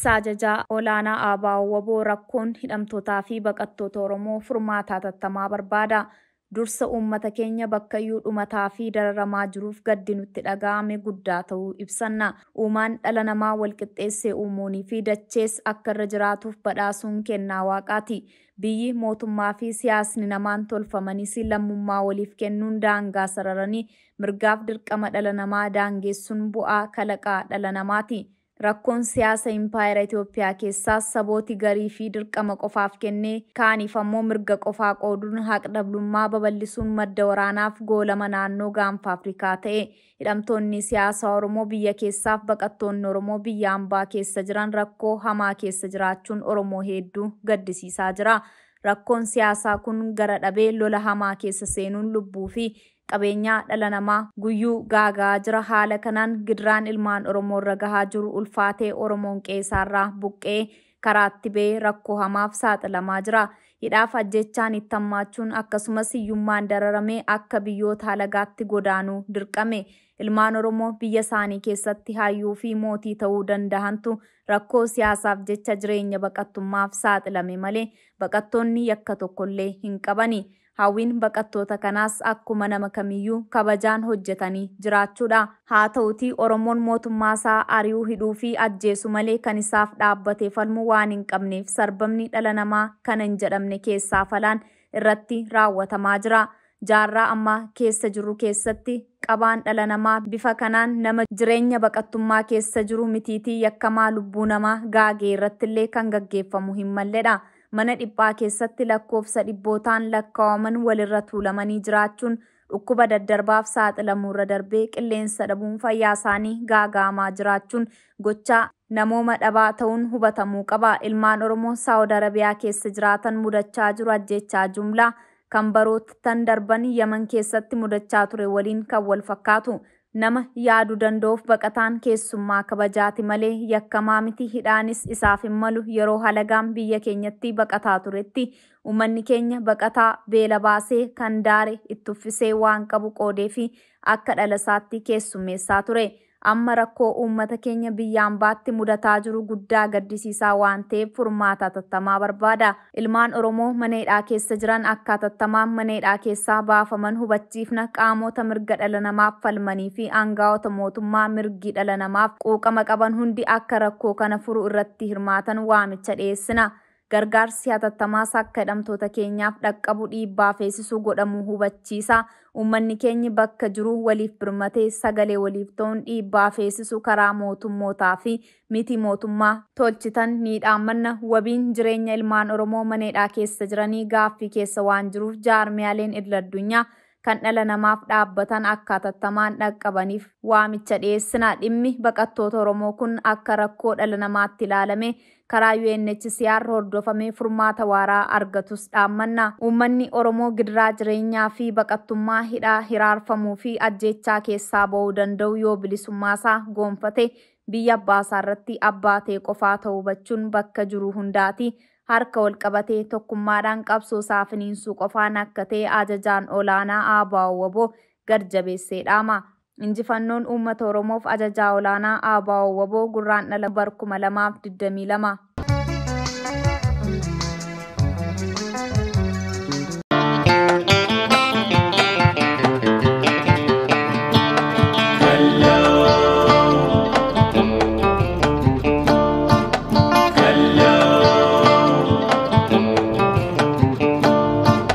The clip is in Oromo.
Ibsa ajajaa olaanaa ABO-WBO rakkoon hidhamtootaa fi baqattoota Oromoo furmaata hatattamaa barbaada. Dursa uummata keenya bakkayyuu dhumataa fi dararamaa jiruuf gaddi nutti dhaga'ame guddaa ta'uu ibsanna. Uumaan dhala namaa walqixxeessee uumuunii fi dachees akka irra jiraatuuf badhaasuun kennaa waaqaati. Biyyi mootummaa fi siyaasni namaan tolfamanis lammummaa waliif kennuun daangaa sararanii mirgaaf dirqama dhala namaa daangeessuun bu'aa kalaqaa dhala namaati. Rakkoon siyaasa impaayera Itoophiyaa keessaas sabooti garii fi dirqama qofaaf kennee kaaniif ammoo mirga qofaa qooduun haqdhablummaa babal'isuun madda waraanaaf goolama naannoo gaanfa Afrikaa ta'e. Hidhamtoonni siyaasaa Oromoo biyya keessaaf baqattoonni Oromoo biyya ambaa keessa jiran rakkoo hamaa keessa jiraachuun Oromoo hedduu gaddisiisaa jira. Rakkoon siyaasaa kun gara dhabee lola hamaa keessa seenuun lubbuu fi qabeenyaa dhala namaa guyyuu gaagaa jira. Haala kanaan gidiraan ilmaan Oromoo irra gahaa jiru ulfaatee Oromoon qe'eesaarraa buqqee karaatti ba'ee rakkoo hamaaf saaxilamaa jira. Hidhaaf ajjechaan itti hammaachuun akkasumas hiyyummaan dararamee akka biyyoota alagaatti godaanuu dirqame. Ilmaan Oromoo biyya isaanii keessatti hayyuu fi mootii ta'uu danda'antu rakkoo siyaasaaf jecha jireenya baqattummaaf saaxilame malee baqattoonni yakka tokkollee hin qabani. Hawwiin baqattoota kanaas akkuma nama kamiyyuu kabajaan hojjetanii jiraachuudha. Haa ta'utii Oromoon mootummaa isaa ari'uu hidhuu fi ajjeesu malee kan isaaf dhaabbatee falmu waan hin qabneef sarbamni dhala namaa kana hin jedhamne keessaa falaan irratti raawwatamaa jira. Jaarraa ammaa keessa jiru keessatti qabaan dhala namaa bifa kanaan nama jireenya baqattummaa keessa jiru mitiitii yakkamaa lubbuu namaa gaagee irrattillee kan gaggeeffamu hin malledha. Mana dhiphaa keessatti lakkoofsa dhibbootaan lakkaa'aman walirra tuulamanii jiraachuun dhukkuba daddarbaaf saaxilamuurra darbee qilleensa dhabuun fayyaa isaanii gaaga'amaa jiraachuun gochaa namooma dhabaa ta'uun hubatamuu qaba. Ilmaan Oromoo Saawud Arabiyaa keessa jiraatan mudachaa jiru ajjechaa jumlaa kan baroottan darban Yaman keessatti mudachaa ture waliin kan wal fakkaatu. Nama yaaduu danda'uuf baqataan keessummaa kabajaati malee yakkamaa miti hidhaanis isaaf hin malu yeroo halagaan biyya keenyatti baqataa turetti uummanni keenya baqataa beela baasee kan daare itti uffisee waan qabu qoodee fi akka dhala isaatti keessummeessaa ture. Amma rakkoo uummata keenya biyya ambaatti mudataa jiru guddaa gaddisiisaa waan ta'eef furmaata hatattamaa barbaada. Ilmaan Oromoo mana hidhaa keessa jiran akka hatattamaan mana hidhaa keessaa baafaman hubachiifna qaamota mirga dhala namaaf falmanii fi aangaa'ota mootummaa mirgi dhala namaaf quuqama qaban hundi akka rakkoo kana furu irratti hirmaatan waamicha dhiyeessina. Gargaarsi hatattamaas akka hidhamtoota keenyaaf dhaqqabu dhiibbaa feesisuu godhamu hubachiisa. Uummanni keenya bakka jiru waliif birmatee sagalee waliif ta'uun dhiibbaa feesisuu karaa mootummootaa fi miti mootummaa tolchitan ni dhaammanna. Wabiin jireenya ilmaan Oromoo mana hidhaa keessa jiranii gaaffii keessa waan jiruuf jaarmiyaaleen idil addunyaa kan dhala namaaf dhaabbatan akka hatattamaan dhaqqabaniif waamicha dhiyeessina. Dhimmi baqattoota Oromoo kun akka rakkoo dhala namaatti ilaalame karaa UNHCR hordofamee furmaata waaraa argatus dhaammanna. Uummanni Oromoo gidiraa jireenyaa fi baqattummaa hidhaa hiraarfamuu fi ajjechaa keessaa ba'uu danda'u yoo bilisummaasaa goonfate biyya abbaasaa irratti abbaa ta'e qofaa ta'uu hubachuun bakka jiru hundaati. Harka wal qabatee tokkummaadhaan qabsoo isaa finiinsuu qofaan akka ta'e ajajaan olaanaa ABO-WBO gad jabeessee dhaama. Injifannoon uummata Oromoof ajajaa olaanaa ABO-WBO gurraan dhala bar 2022.